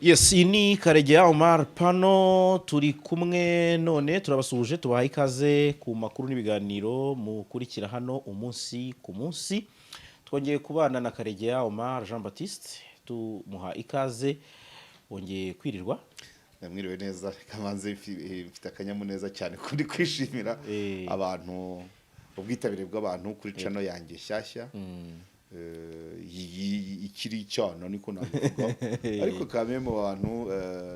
Yes, iyi ni Karegeya Omar Pano, turi kumwe none, turabasuhuje, tubaha ikaze ku makuru n'ibiganiro mukurikira hano umunsi ku munsi. Twongeye kubana na Karegeya Omar Jean Baptiste, tumuha ikaze. Wongeye kwirirwa. Mwiriwe neza. Kamanzi, mfite akanyamuneza cyane ko ndi kwishimira abantu, ubwitabire bw'abantu kuri channel yanjye nshyashya. Ikiri icyana niko nabivuga, ariko kamwe mu bantu,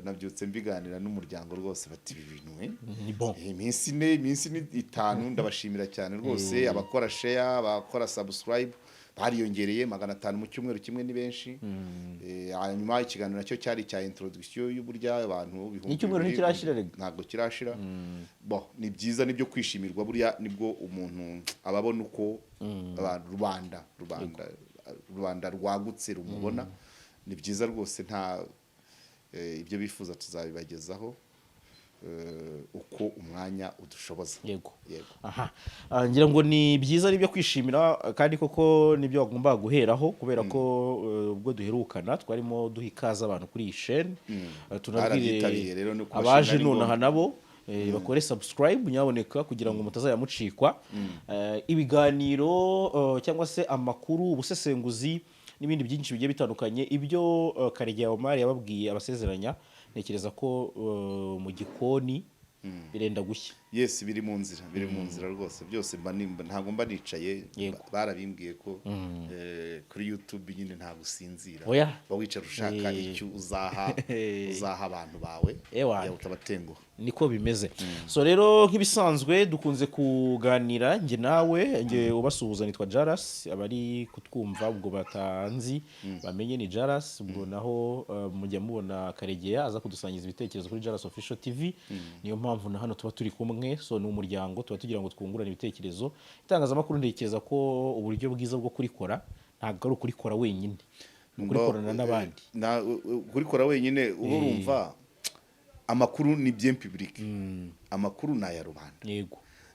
nabyutse mbiganira n'umuryango rwose, bati ibi bintu Ni bon. Iminsi 4, iminsi ni 5. Ndabashimira cyane rwose abakora share, abakora subscribe, bariyongereye 500 mu cyumweru kimwe, ni benshi. Hanyuma ikiganiro nacyo cyari icya introduction y'uburyo abantu ibihumbi N'icyumweru bibiri ntikirashira rega. Ntabwo kirashira. Bon, ni byiza, nibyo kwishimirwa. Buriya nibwo umuntu aba abona uko abantu rubanda rwagutse rumubona. Ni byiza rwose, nta ibyo bifuza tuzabibagezaho uko umwanya udushoboza. Yego. Yego. Aha. Ngira ngo ni byiza, ari ibyo kwishimira, kandi koko nibyo wagombaga guheraho, kubera ko ubwo duherukana twarimo duha ikaze abantu kuri iyi chaîne. Tunabwire Barabyitabiriye rero, ni ukubashimira, abaje ni nonaha ngombwa. nabo bakore subscribe nyaboneka, kugira ngo mutazajya mucikwa ibiganiro cyangwa se amakuru, ubusesenguzi n'ibindi byinshi bigiye bitandukanye. Ibyo Karegeya Omar yababwiye, abasezeranya, ntekereza ko mu gikoni birenda gushya. Yes, biri mu nzira, biri mu nzira rwose byose. Mba ntabwo mba nicaye. Barabimbwiye ko kuri YouTube nyine ntabwo usinzira. Oya. Uba wicara ushaka icyo uzaha abantu bawe Ewana. kugira ngo utabatenguha. Niko bimeze. So rero, nk'ibisanzwe dukunze kuganira njye nawe. Njye ubasuhuza nitwa Jaras, abari kutwumva ubwo batanzi bamenye ni Jaras. Ubwo naho mujya mubona Karegeya aza kudusangiza ibitekerezo kuri Jaras Official TV, niyo mpamvu na hano tuba turi kumwe. So ni umuryango, tuba tugira ngo twungurane ibitekerezo. Itangazamakuru, ntekereza ko uburyo bwiza bwo kurikora ntabwo ari ukurikora wenyine, ni ukurikorana n'abandi. Kurikora wenyine uba urumva amakuru ni bien public, amakuru ni aya rubanda.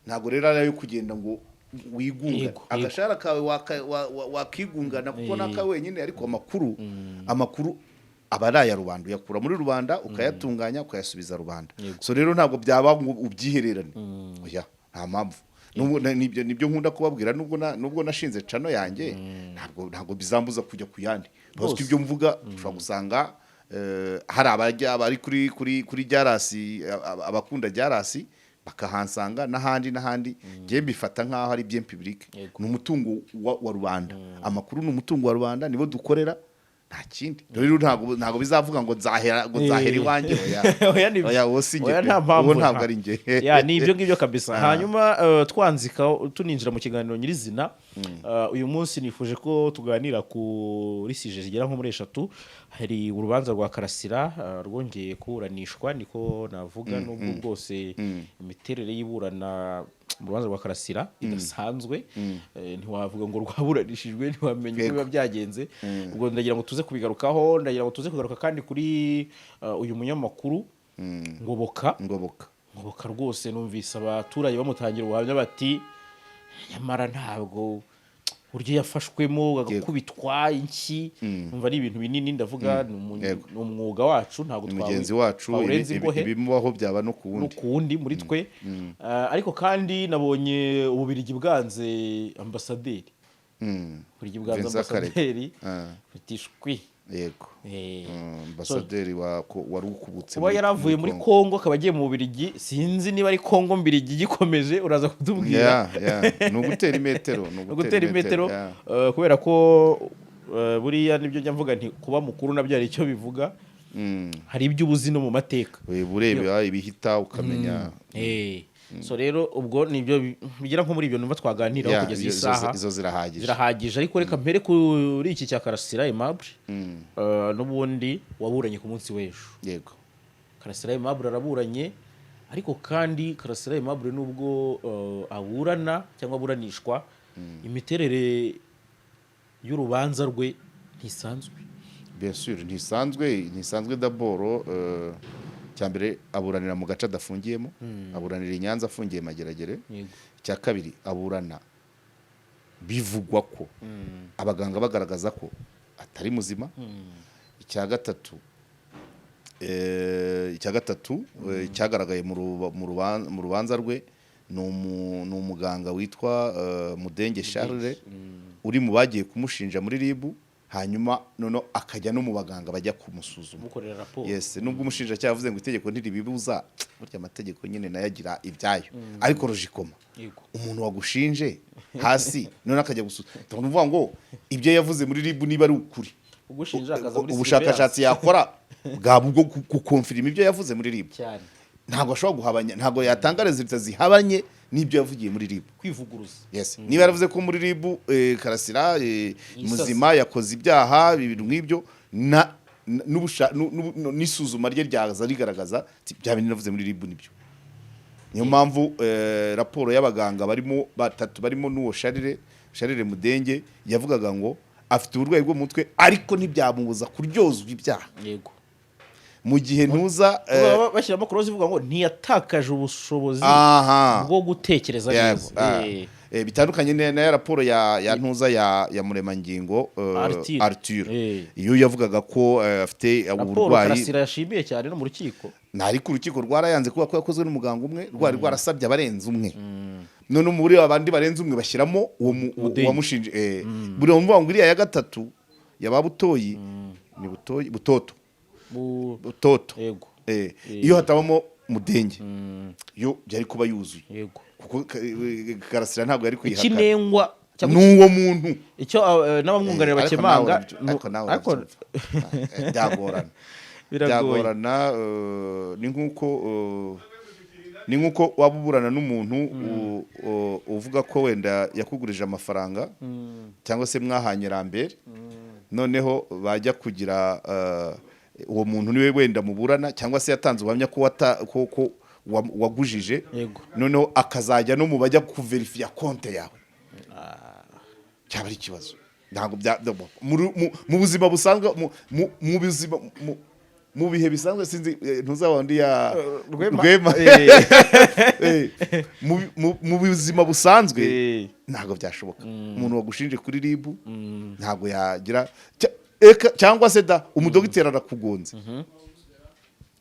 Ntabwo rero ari ayo kugenda ngo wigungane. Agashahara kawe wakigungana kuko n'akawe wenyine, ariko amakuru aba ari aya rubanda, uyakura muri rubanda, ukayatunganya, ukayasubiza rubanda. So rero ntabwo byaba ngo ubyihererane, oya, nta mpamvu. Nubwo nibyo nkunda kubabwira, nubwo nashinze channel yanjye, ntabwo bizambuza kujya ku yandi, parce que ibyo mvuga ushobora gusanga hari abajya bari kuri Jarasi, abakunda Jarasi bakahansanga n'ahandi n'ahandi. Njye mbifata nk'aho ari bien public. Ni umutungo wa rubanda, amakuru ni umutungo wa rubanda, nibo dukorera, nta kindi. Rero ntabwo bizavuga ngo nzahera iwanjye, oya. Oya, Oya, uwo si njye oya, pe. nta mpamvu. Uwo ntabwo ari njye. Ya, ni ibyo ngibyo kabisa. Hanyuma twanzika, tuninjira mu kiganiro nyirizina, uyu munsi nifuje ko tuganira kuri sujets zigera nko muri eshatu. Hari urubanza rwa Karasira rwongeye kuburanishwa, niko navuga, nubwo bwose imiterere y'iburana mu rubanza rwa Karasira idasanzwe. Ntiwavuga ngo rwaburanishijwe, ntiwamenya uko biba byagenze. Ubwo ndagira ngo tuze kubigarukaho. Ndagira ngo tuze kugaruka kandi kuri uyu munyamakuru Ngoboka. Ngoboka. Ngoboka rwose, numvise abaturage bamutangira ubuhamya bati nyamara ntabwo uburyo yafashwemo agakubitwa inshyi, numva ari ibintu binini. Ndavuga ni umwuga wacu, ntabwo Ni mugenzi wacu, twawurenza ingohe. Ibimubaho byaba no ku No wundi. ku wundi muri twe. Ariko kandi nabonye Ububirigi bwanze ambasaderi. Ububirigi bwanze Vincent Karega. ambasaderi Ah, bitishwi. Yego. Ambasaderi wari ukubutse Kuba yaravuye muri Congo. Kongo akaba agiye mu Bubirigi, sinzi niba ari Kongo Mbirigi igikomeje, uraza kutubwira. Yeah. Ni ugutera imetero. Ni ugutera imetero. Kubera ko buriya nibyo njya mvuga nti kuba mukuru nabyo hari icyo bivuga. Hari ibyo uba uzi no mu mateka. Ureba ibihita ukamenya. So rero ubwo nibyo bigera nko muri ibyo numva twaganiraho kugeza iyi saha. Izo zirahagije. Zirahagije, ariko reka mpere kuri iki cya Karasira Aimable, n'ubundi waburanye ku munsi w'ejo. Karasira Aimable araburanye, ariko kandi Karasira Aimable nubwo aburana cyangwa aburanishwa, imiterere y'urubanza rwe ntisanzwe. Bien sûr, ntisanzwe, ntisanzwe. D'abord, cya mbere, aburanira mu gace adafungiyemo, aburanira i Nyanza afungiye Mageragere. Icya kabiri, aburana bivugwa ko abaganga bagaragaza ko atari muzima. Icya gatatu, Icya gatatu cyagaragaye mu rubanza rwe ni umuganga witwa Mudenge Charles, uri mu bagiye kumushinja muri RIB, hanyuma noneho akajya no mu baganga bajya kumusuzuma. Mukorera raporo. Yes, nubwo umushinjacyaha yavuze ngo itegeko ntiribibuza, burya amategeko nyine nayo agira ibyayo, ariko logiquement umuntu wagushinje hasi none akajya gusuzuma, ni ukuvuga ngo ibyo yavuze muri RIB niba ari ukuri, Ugushinja akaza muri ubushakashatsi yakora bwaba ubwo gukonfirima ibyo yavuze muri RIB. Cyane. Ntabwo ashobora guhabanya, ntabwo yatanga résultats zihabanye n'ibyo yavugiye muri RIB. Kwivuguruza. Yes, niba yaravuze ko muri RIB Karasira Yisasa. muzima, yakoze ibyaha, ibintu nk'ibyo, na n'isuzuma rye ryaza rigaragaza ati, bya bintu navuze muri RIB nibyo. Niyo mpamvu raporo y'abaganga barimo batatu, barimo n'uwo Charles Mudenge, yavugaga ngo afite uburwayi bwo mu mutwe, ariko ntibyamubuza kuryozwa ibyaha. Mu gihe ntuza Bashyiramo clause ivuga ngo ntiyatakaje ubushobozi bwo gutekereza neza. Bitandukanye na ya raporo ya ntuza ya Muremangingo Arthur. Arthur. Iyo yavugaga ko afite Raporo uburwayi. Karasira yashimiye cyane no mu rukiko. Ariko urukiko rwarayanze kubera ko yakozwe n'umuganga umwe, rwari rwarasabye abarenze umwe. None muri abandi barenze umwe bashyiramo uwo Mudenge. uwamushinje. Buriya mvuga ngo iriya ya gatatu yaba Butoyi, ni Butoyi, Butoto. Butoto. Iyo hatabamo Mudenge, yo byari kuba yuzuye, kuko Karasira ntabwo yari kwihakana. Ikinengwa cyangwa N'uwo muntu. icyo n'abamwunganira Ariko nawe bakemanga ariko nawe ariko urabyumva. Byagorana. Biragoye. Byagorana, ni nk'uko waba uburana n'umuntu uvuga ko wenda yakugurije amafaranga cyangwa se mwahanye rambere, noneho bajya kugira uwo muntu niwe wenda muburana, cyangwa se yatanze ubuhamya ko wagujije, noneho akazajya no mu bajya kuverifiya konte yawe, cyaba ari ikibazo. Ntabwo bya mu buzima busanzwe, mu buzima, mu bihe bisanzwe, sinzi ntuzaba undi ya Rwema. Rwema. Mu buzima busanzwe ntabwo byashoboka. Umuntu wagushinje kuri RIB ntabwo yagira cyangwa se da umudogiteri arakugonze,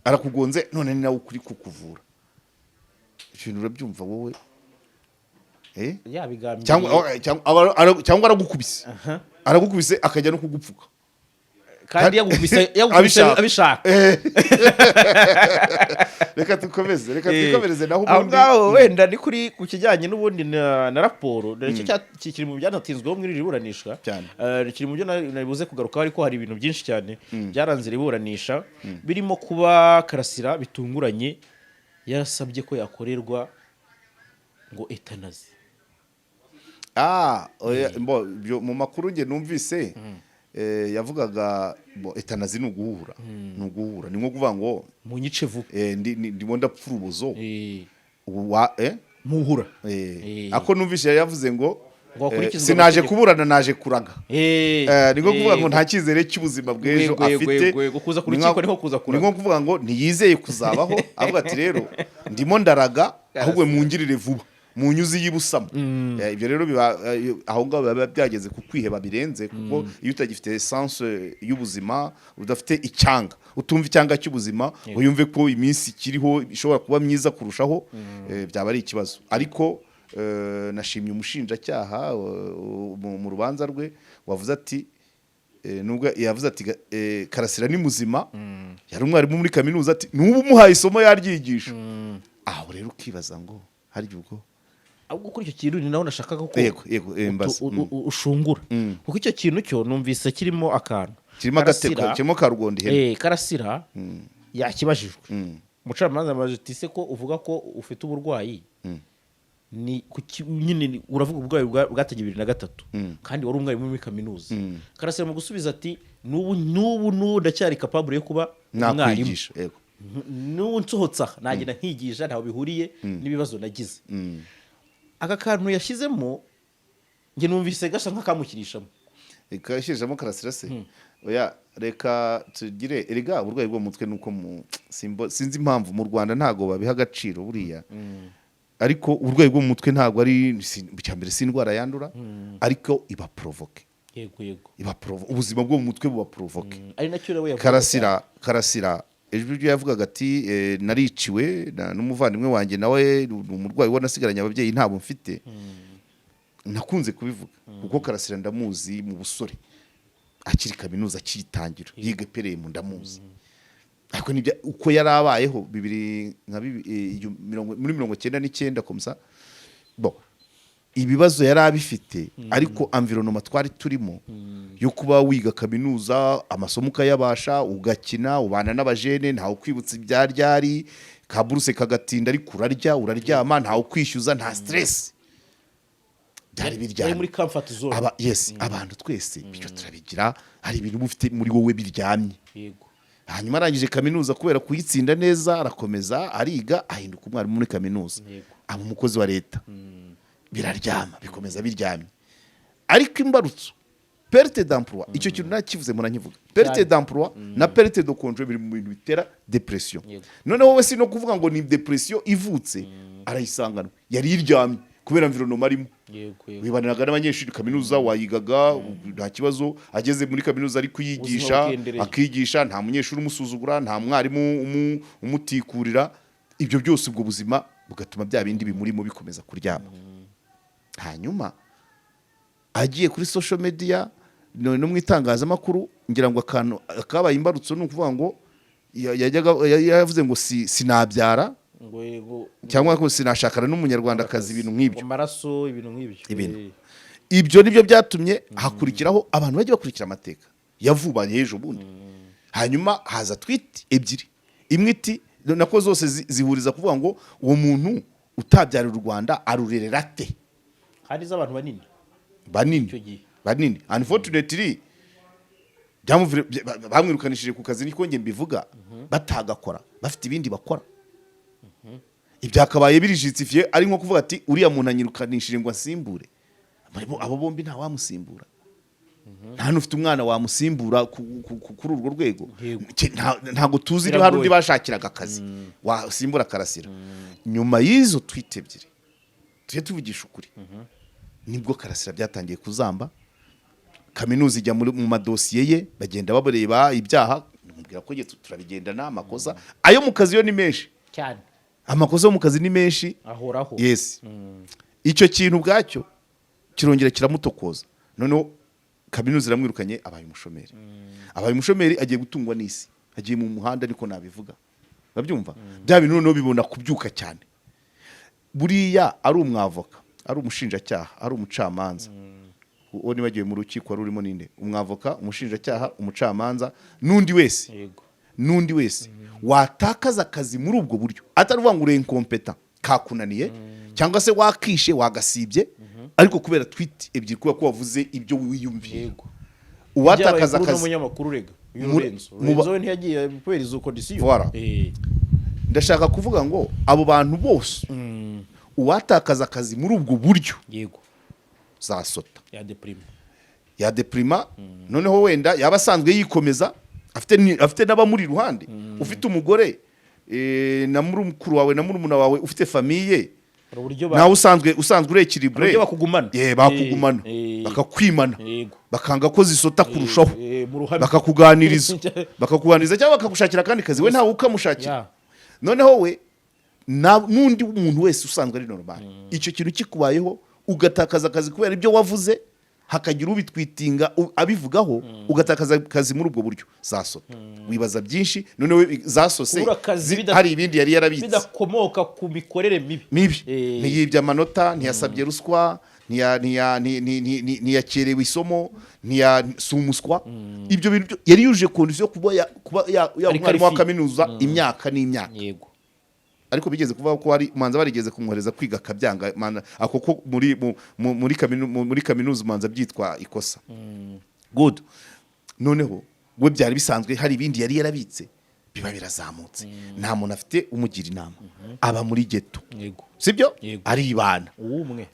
arakugonze, none ni nawe ukuri kukuvura. Ibintu urabyumva wowe? Yabigambiriye. Cyangwa aragukubise, aragukubise akajya no kugupfuka. Kandi yagukubise Abishaka. abishaka. Reka dukomeze, reka twikomereze naho Aho ubundi. ngaho wenda ni kuri ku kijyanye n'ubundi na raporo. Dore icyo kiri mu byanatinzweho muri iri buranisha. Cyane. Kiri mu byo naribuze kugarukaho, ariko hari ibintu byinshi cyane byaranze iri buranisha, birimo kuba Karasira bitunguranye yarasabye ko yakorerwa ngo euthanasie. Ah, oya, mbo, mu makuru nge numvise yavugaga bo euthanasie ni uguhura, ni uguhura, ni nko kuvuga ngo Munyice vuba. Ndimo ndapfa urubozo. Wa Muhura. Ako numvise yari yavuze ngo Ngo hakurikizwe sinaje amategeko. kuburana, naje kuraga. Ni nko kuvuga ngo nta cyizere cy'ubuzima bw'ejo afite. Yego, kuza ku Ni rukiko niho kuza ni kuraga. nko kuvuga ngo ntiyizeye kuzabaho, avuga ati rero ndimo ndaraga, ahubwo mungirire vuba, munyuze y'ibusamo. Ibyo rero biba aho ngaho biba byageze ku kwiheba birenze, kuko iyo utagifite essence y'ubuzima, udafite icyanga, utumva icyanga cy'ubuzima, ngo yumve ko iminsi ikiriho ishobora kuba myiza kurushaho, byaba ari ikibazo. Ariko nashimye umushinjacyaha mu rubanza rwe wavuze ati nubwo yavuze ati Karasira ni muzima, yari umwarimu muri kaminuza, ati n'ubu umuhaye isomo yaryigisha. Aho rero ukibaza ngo harya ubwo Ahubwo kuri icyo kintu ni naho nashakaga ko Yego, mbaza. Ushungura, kuko icyo kintu cyo numvise kirimo akantu. Kirimo agateko. Kirimo karugondo ihene. Karasira yakibajijwe, umucamanza amaze ati se ko uvuga ko ufite uburwayi, ni kuki nyine uravuga uburwayi bwatangiye 2003 kandi wari umwarimu muri kaminuza? Karasira mu gusubiza ati n'ubu n'ubu n'ubu ndacyari capable yo kuba umwarimu. Nakwigisha, yego. N'ubu nsohotse aha nagenda nkigisha, ntaho bihuriye n'ibibazo nagize. Aka kantu yashyizemo njye numvise gasa nk'akamushyirishamo. Kashyirishamo Karasira se? Oya, reka tugire, erega uburwayi bwo mu mutwe nuko sinzi impamvu mu Rwanda ntago babiha agaciro buriya, ariko uburwayi bwo mu mutwe ntabwo ari icya mbere si indwara yandura, ariko iba provoqué. Yego. Iba ubuzima bwo mu mutwe buba provoqué. Ari nacyo rero yavugaga. Karasira Ejo ibyo yavugaga ati nariciwe n'umuvandimwe wanjye, nawe ni umurwayi, we nasigaranye ababyeyi, ntabwo mfite. Nakunze kubivuga kuko Karasira ndamuzi mu busore, akiri kaminuza, akiyitangira yiga PRM, ndamuzi. Ariko nibyo, uko yari abayeho bibiri nka muri 99 comme ça, bon, ibibazo yari abifite, ariko environnement twari turimo yo kuba wiga kaminuza, amasomo ukayabasha, ugakina, ubana n'abajene, ntawe ukwibutsa ibya ryari, ka buruse kagatinda ariko urarya, uraryama, ntawe ukwishyuza, nta stress, byari Bari biryamye. muri comfort zone. Aba, yes, abantu twese bityo turabigira, hari ibintu uba ufite muri wowe biryamye. Hanyuma arangije kaminuza, kubera kuyitsinda neza, arakomeza ariga, ahinduka umwarimu muri kaminuza, aba umukozi wa leta, biraryama, bikomeza biryamye. Ariko imbarutso, perte d'emploi, icyo kintu nakivuze, murankivuga, perte d'emploi na perte de congé biri mu bintu bitera depression. Noneho wowe si no kuvuga ngo ni depression ivutse, arayisanganwa, yari iryamye kubera environnement arimo. yego yego Wibaniraga n'abanyeshuri, kaminuza wayigaga nta kibazo, ageze muri kaminuza ari kuyigisha, Ubuzima bukendereye. akigisha, nta munyeshuri umusuzugura, nta mwarimu umutikurira, ibyo byose, ubwo buzima bugatuma bya bindi bimurimo bikomeza kuryama. Hanyuma agiye kuri social media no mu itangazamakuru, ngira ngo akantu kabaye imbarutso ni ukuvuga ngo yajyaga yavuze ngo si sinabyara ngo yego cyangwa ngo sinashakana n'Umunyarwandakazi, ibintu nk'ibyo. Amaraso, ibintu nk'ibyo. Ibintu. Ibyo nibyo byatumye hakurikiraho abantu bajya bakurikira amateka ya vuba, y'ejo bundi. Hanyuma haza tweet ebyiri, imwe iti, nako zose zihuriza kuvuga ngo uwo muntu utabyarira u Rwanda arurerera ate? Hari z'abantu banini Banini. icyo gihe. Banini. Unfortunately bamwirukanishije ku kazi, niko njye mbivuga, batagakora bafite ibindi bakora, ibyakabaye biri justifié ari nko kuvuga ati uriya muntu anyirukanishije ngo asimbure. Abo bombi nta wamusimbura, nta n'ufite umwana wamusimbura kuri urwo rwego. Ntabwo tuzi niba hari undi Biragoye. bashakiraga akazi wasimbura Karasira. Nyuma y'izo tweet ebyiri, tujye tuvugisha ukuri, nibwo Karasira byatangiye kuzamba. Kaminuza ijya mu madosiye ye, bagenda babareba ibyaha. Mubwira ko njye turabigendana, amakosa ayo mu kazi yo ni menshi. Cyane. Amakosa yo mu kazi ni menshi. Ahoraho. Yes, icyo kintu ubwacyo kirongera kiramutokoza. Noneho kaminuza iramwirukanye, abaye umushomeri, abaye umushomeri, agiye gutungwa n'isi, agiye mu muhanda, ariko nabivuga babyumva, bya bintu noneho bibona kubyuka cyane. Buriya ari umwavoka, ari umushinjacyaha, ari umucamanza, uwo nibagiwe mu rukiko wari urimo ninde? Umwavoka, umushinjacyaha, umucamanza n'undi wese, n'undi wese watakaza akazi muri ubwo buryo, atari uvuga ngo uri incompétent, kakunaniye, cyangwa se wakishe, wagasibye, ariko kubera tweet ebyiri, kubera ko wavuze ibyo wiyumviye, uwatakaza Byabaye kuri uno akazi munyamakuru rega, uyu Lorenzo. Lorenzo we ntiyagiye kubera izo condition. Voilà. Ndashaka kuvuga ngo abo bantu bose, uwatakaza akazi muri ubwo buryo, zasota, ya déprime. Ya déprima. Noneho wenda yaba asanzwe yikomeza, afite n'abamuri iruhande, ufite umugore na murumukuru wawe na murumuna wawe, ufite famille, Hari uburyo nawe usanzwe uri équilibré. Hari uburyo bakugumana. Ye, bakugumana, bakakwimana, bakanga ko zisota kurushaho, Mu ruhame. bakakuganiriza cyangwa bakagushakira akandi kazi, we ntawe ukamushakira. Noneho we n'undi muntu wese usanzwe ari normal, icyo kintu kikubayeho, ugatakaza akazi kubera ibyo wavuze, hakagira ubitwitinga abivugaho, ugatakaza akazi muri ubwo buryo, zasota, wibaza byinshi. Noneho zasose Kubura akazi hari ibindi yari yarabitse bidakomoka ku mikorere mibi. Mibi. Ntiyibye amanota, ntiyasabye ruswa, ntiyakerewe isomo, si umuswa. Ibyo bintu yari yujuje condition yo kuba yaba Ari umwarimu wa qualifié. kaminuza imyaka n'imyaka. Ariko bigeze kuvuga ko hari manza barigeze kumwohereza kwiga akabyanga. Ako ko muri kaminuza manza byitwa ikosa. Good. Noneho we byari bisanzwe, hari ibindi yari yarabitse, biba birazamutse, nta muntu afite umugira inama, aba muri ghetto. Sibyo? Yego. Aribana. Uwumwe.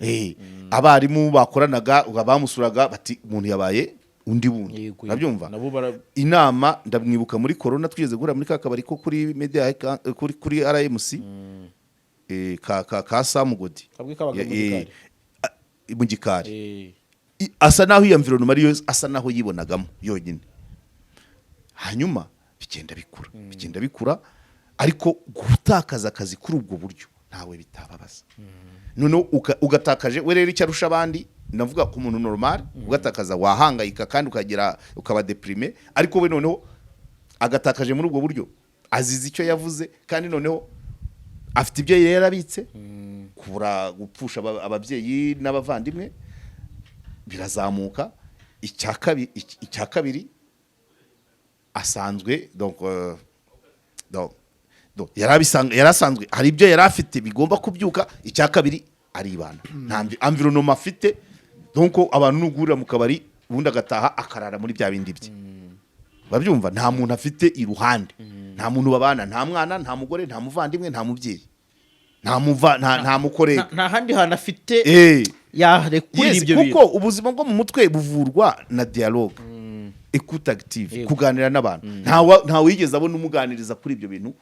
Abarimu bakoranaga bamusuraga bati umuntu yabaye undi wundi. Urabyumva? Nabo Inama, ndamwibuka muri corona twigeze guhura muri ka kabari ko kuri media, kuri RMC, ka Samugodi. Kamwe kabaga mu gikari. Mu gikari. Asa naho iyo environment ariyo asa naho yibonagamo yonyine. Hanyuma bigenda bikura, bigenda. bigenda bikura. Ariko gutakaza akazi kuri ubwo buryo ntawe bitababaza. Noneho ugatakaje we rero icyo arusha abandi, ndavuga ku muntu normal ugatakaza wahangayika kandi ukagira ukaba déprimé, ariko we noneho agatakaje muri ubwo buryo azize icyo yavuze, kandi noneho afite ibyo yari yarabitse. Kubura, gupfusha ababyeyi n'abavandimwe birazamuka. Icya kabiri asanzwe donc yari asanzwe hari ibyo yari afite bigomba kubyuka. Icya kabiri, aribana, nta environnement afite. Donc abantu nuguhurira mu kabari, ubundi agataha akarara muri bya bindi bye. Babyumva, nta muntu afite iruhande, nta muntu babana, nta mwana, nta mugore, nta muvandimwe, nta mubyeyi, nta mukorega. Nta handi hantu afite yarekurira ibyo bintu. Kuko ubuzima bwo mu mutwe buvurwa na dialogue, écoute active, kuganira n'abantu. Nta wigeze abona umuganiriza kuri ibyo bintu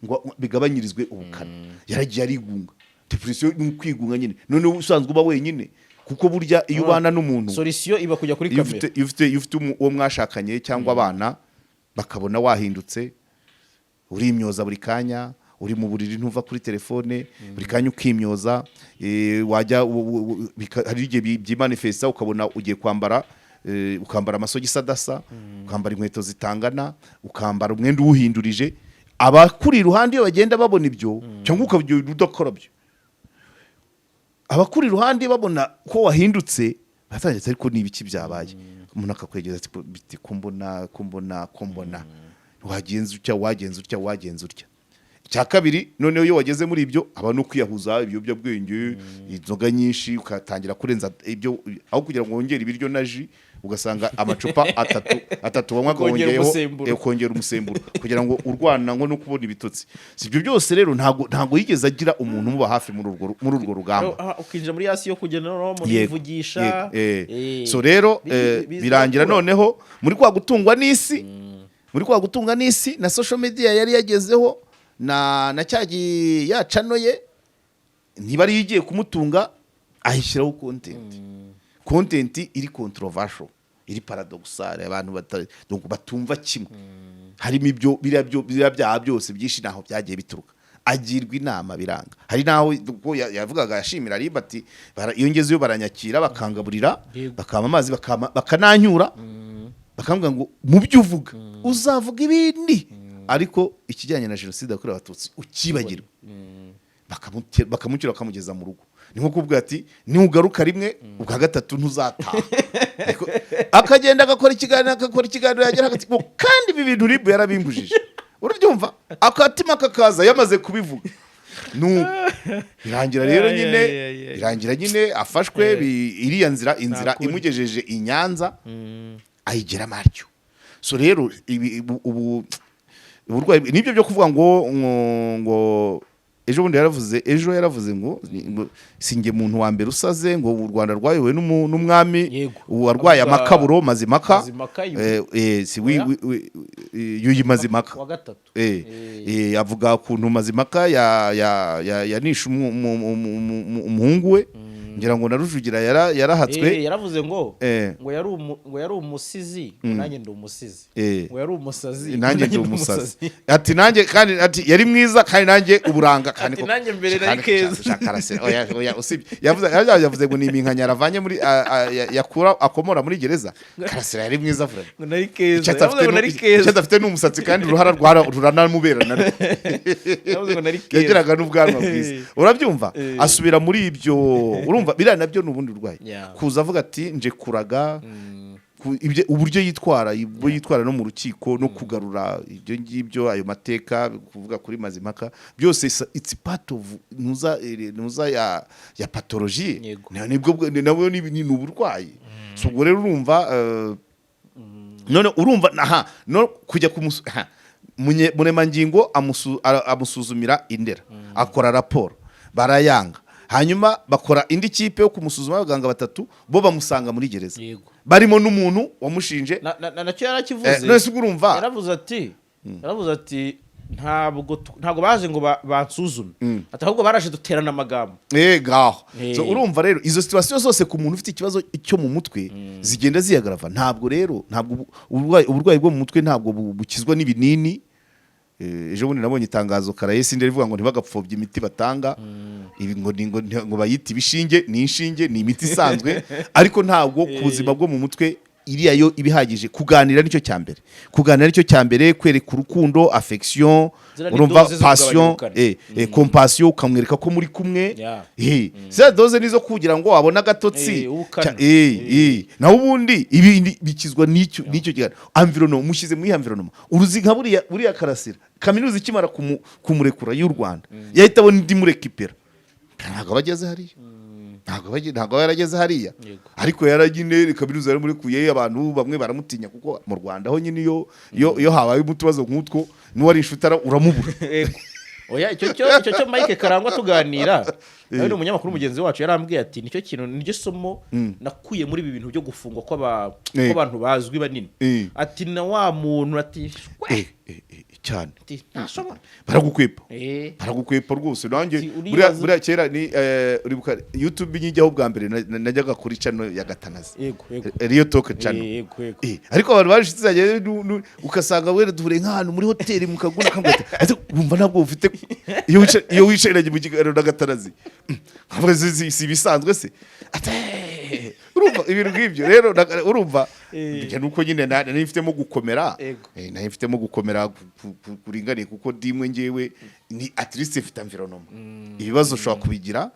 ngo bigabanyirizwe ubukana. Yaragiye arigunga. Depression ni ukwigunga nyine. Noneho usanzwe uba wenyine, kuko burya iyo ubana n'umuntu, solution iba kujya kuri iyo kamera. ufite uwo mwashakanye cyangwa abana, bakabona wahindutse, urimyoza buri kanya, uri mu buriri ntuva kuri telefone, buri kanya ukimyoza, wajya hari igihe byimanifesta, ukabona ugiye kwambara, ukambara amasogisi adasa, ukambara inkweto zitangana, ukambara umwenda uwuhindurije. Abakuri iruhande iyo bagenda babona ibyo, cyangwa ukabyo udakarabye, abakuri iruhande babona ko wahindutse, batangiye ati, "Ariko ni ibiki byabaye?" Umuntu akakwegeza ati, "Biti ko mbona, ko mbona, ko mbona wagenza utya, wagenza utya, wagenza utya." Icya kabiri noneho, iyo wageze muri ibyo, aba no kwiyahuza ibiyobyabwenge, inzoga nyinshi, ugatangira kurenza ibyo. Aho kugira ngo wongere ibiryo na jus, ugasanga amacupa atatu atatu wanywaga Ukongera wongeyeho umusemburo. Ukongera umusemburo kugira ngo urwana ngo no kubona ibitotsi. Si ibyo byose rero, ntago yigeze agira umuntu umuba hafi muri urwo rugamba. Ah, ukinjira muri yasi yo kugenda noneho Yego, murivugisha. yego. So rero birangira gukura. noneho muri kwa gutungwa n'isi na social media yari yagezeho na cya ya channel ye, niba ariyo igiye kumutunga, ayishyiraho content iri controversial, iri paradoxal, abantu donc batumva kimwe. Harimo ibyo biriya byo biriya byaha byose byinshi naho byagiye bituruka. Agirwa inama biranga. Hari naho ubwo yavugaga yashimira RIB ati, "Iyo ngezeyo baranyakira, bakangaburira, bakampa amazi, bakananyura, bakambwira ngo mu byo uvuga uzavuga ibindi, ariko ikijyanye na jenoside yakorewe Abatutsi ukibagirwa." Bakamukira, bakamugeza mu rugo. Ni nko kuvuga ati, "Nugaruka rimwe, ubwa gatatu ntuzataha." Akagenda agakora ikiganiro, agakora ikiganiro, yagera hagati ngo, "Kandi ibi bintu RIB yarabimbujije." Urabyumva, akatima kakaza yamaze kubivuga. Nuko birangira rero nyine, birangira nyine afashwe. Iriya nzira, inzira Nta kundi. imugejeje i Nyanza, ayigeramo atyo. So rero ubu uburwayi nibyo byo kuvuga ngo ejo bundi yaravuze, ejo yaravuze ngo sinjye muntu wa mbere usaze, ngo u Rwanda rwayobowe n'umwami warwaye Avuga amakaburo Mazimaka. Mazimaka Si Oya. Yuhi Mazimaka. Wa gatatu. Avuga ukuntu Mazimaka yanishe umuhungu we, ngira ngo na Rujugira yarahatswe. Yaravuze ngo ngo yari umusizi, ngo nanjye ndi umusizi, ngo yari umusazi, nanjye ndi umusazi. Ati nanjye kandi, ati yari mwiza kandi nanjye uburanga kandi Ati nanjye mbere nari kandi keza. Karasira, oya oya, usibye yavuze ngo ni iminkanyari avanye muri yakura akomora muri gereza. Karasira yari mwiza vuba. Ngo nari keza. Icyo Yavuze adafite ngo nari keza. Icyo adafite ni umusatsi, kandi uruhara ruranamubera narwo. Yavuze ngo nari keza. Yagiraga n'ubwanwa bwiza, urabyumva. Asubira muri ibyo. Urumva biriya nabyo ni ubundi burwayi. Kuza avuga ati nje kuraga, uburyo yitwara no mu rukiko, no kugarura ibyo ngibyo, ayo mateka, kuvuga kuri Mazimhaka, byose it's part of ntuza ya pathologie. Nibwo nabwo ni uburwayi. So ubwo rero urumva, none urumva aha no kujya aha, Muremangingo amusuzumira indera, akora raporo barayanga. Hanyuma bakora indi kipe yo kumusuzuma, abaganga batatu bo bamusanga muri gereza, barimo n'umuntu wamushinje. Nacyo yarakivuze. None se ubwo urumva Yaravuze ati ntabwo baje ngo bansuzume, ati ahubwo baraje duterana amagambo. Ngaho. So urumva rero izo situation zose ku muntu ufite ikibazo cyo mu mutwe zigenda ziyagarava. Ntabwo rero, ntabwo uburwayi bwo mu mutwe ntabwo bukizwa n'ibinini. Ejo bundi nabonye itangazo Karayesi ndi rivuga ngo ntibagapfobye imiti batanga, ibi ngo ni- ngo ngo bayite ibishinge, ni inshinge, ni imiti isanzwe, ariko ntabwo ku buzima bwo mu mutwe iriya yo iba ihagije. Kuganira nicyo cya mbere, kuganira nicyo cya mbere, kwereka urukundo, affection, Ziriya ni urumva, dose zo passion, kugabanya ubukana. Compassion, ukamwereka ko muri kumwe. Ziriya dose nizo kugira ngo wabone agatotsi. Ubukana. Naho ubundi ibindi bikizwa n'icyo kiganiro. Environnement, mushyize muri environnement, uruzi nka buriya Karasira, kaminuza ikimara kumurekura y'u Rwanda, yahita abona indi murekipera. Ntabwo aba ageze hariya, ntabwo aba yarageze hariya. Ariko yaragine kaminuza yaramurekuye, abantu bamwe baramutinya, kuko mu Rwanda ho nyine iyo habaye utubazo nk'utwo, n'uwari inshuti uramubura. Yego. Oya, icyo cyo Mike Karangwa tuganira nawe, ni umunyamakuru mugenzi wacu, yarambwiye ati nicyo kintu, niryo somo nakuye muri ibi bintu byo gufungwa kw'abantu bazwi banini. Ati na wa muntu ati "Shwe!" Cyane. Ati ntashobora. Baragukwepa, baragukwepa rwose. Nanjye Ati, buriya kera ni uribuka YouTube nyijyaho bwa mbere, najyaga kuri channel ya Gatanazi, yego yego Real Talk channel. Yego yego Ariko abantu bari inshuti zanjye, ugasanga wera duhure nk'ahantu muri hoteli mu Kaguna, akambwira ati wumva ntabwo ufite iyo wicaranye mu kiganiro na Gatanazi. Nkavuga si ibisanzwe se?" Ati urumva ibintu nk'ibyo rero, urumva njye nuko nyine nari mfitemo gukomera. Nari mfitemo gukomera kuringaniye, kuko dimwe ngewe ni at least mfite environnement. Ibibazo ushobora kubigira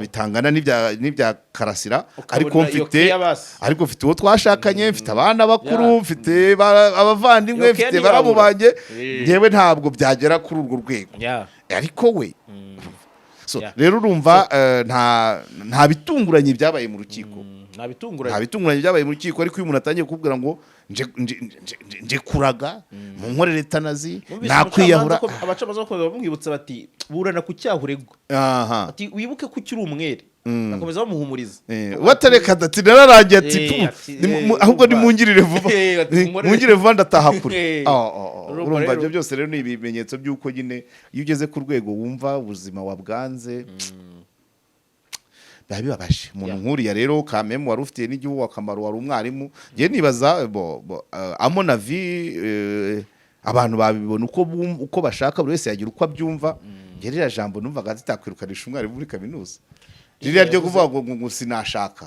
bitangana n'ibya Karasira, Ukabona ariko iyo mfite care basi. ariko mfite uwo twashakanye, mfite abana bakuru, mfite abavandimwe, Iyo care mfite baramu ntiyabura. banjye. Njyewe ntabwo byagera kuri urwo rwego, ariko we so rero urumva, nta bitunguranye byabaye mu rukiko. Nta Nta bitunguranye. bitunguranye byabaye mu rukiko, ariko iyo umuntu atangiye kukubwira ngo nje kuraga mu nkorere tanazi, Numvise nakwiyahura. Abacamanza bakomeza bamwibutsa bati burana ku cyaha uregwa, ati wibuke ko ukiri umwere, bakomeza bamuhumuriza. Watareka ati nararangiye, ati Eh, "Pu, ati, ahubwo urumva. nimungirire vuba. Ati, Mungirire vuba ndataha kure." Oh. Urumva Urumva rero. ibyo byose rero ni ibimenyetso by'uko nyine iyo ugeze ku rwego wumva ubuzima wabwanze, biba bibabaje umuntu nk'uriya. Rero kamemu wari ufitiye n'igihugu akamaro, wari umwarimu. Njye nibaza bo, à mon avis, abantu babibona uko bashaka, buri wese yagira uko abyumva. Njye ririya jambo numvaga zitakwirukanisha umwarimu muri kaminuza, ririya ryo kuvuga ngo sinashaka,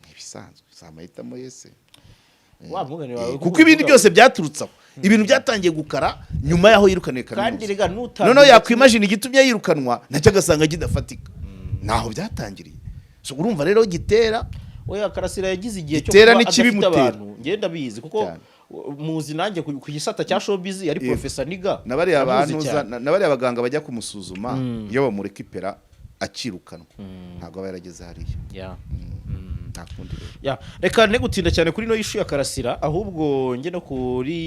ni ibisanzwe, si amahitamo yese. Wa mugani wawe. Kuko ibindi byose byaturutse aho, ibintu byatangiye gukara nyuma y'aho yirukaniye Kandi kaminuza. rega nutabye Noneho yakwimagina igitumye yirukanwa nacyo agasanga kidafatika, ntaho byatangiriye. So urumva rero gitera Oya, Karasira yagize igihe cyo Gitera kuba n'ikibimutera. adafite abantu, ngenda bizi kuko Cyane. muzi nanjye ku gisata cya showbiz yari Professor Niga. Na bariya Ndamuzi bantu cyane. na bariya baganga bajya kumusuzuma, iyo bamurekipera akirukanwa, ntabwo aba yarageze hariya. Nta kundi rero. Ya, reka ne gutinda cyane kuri ino issue ya Karasira, ahubwo njye no kuri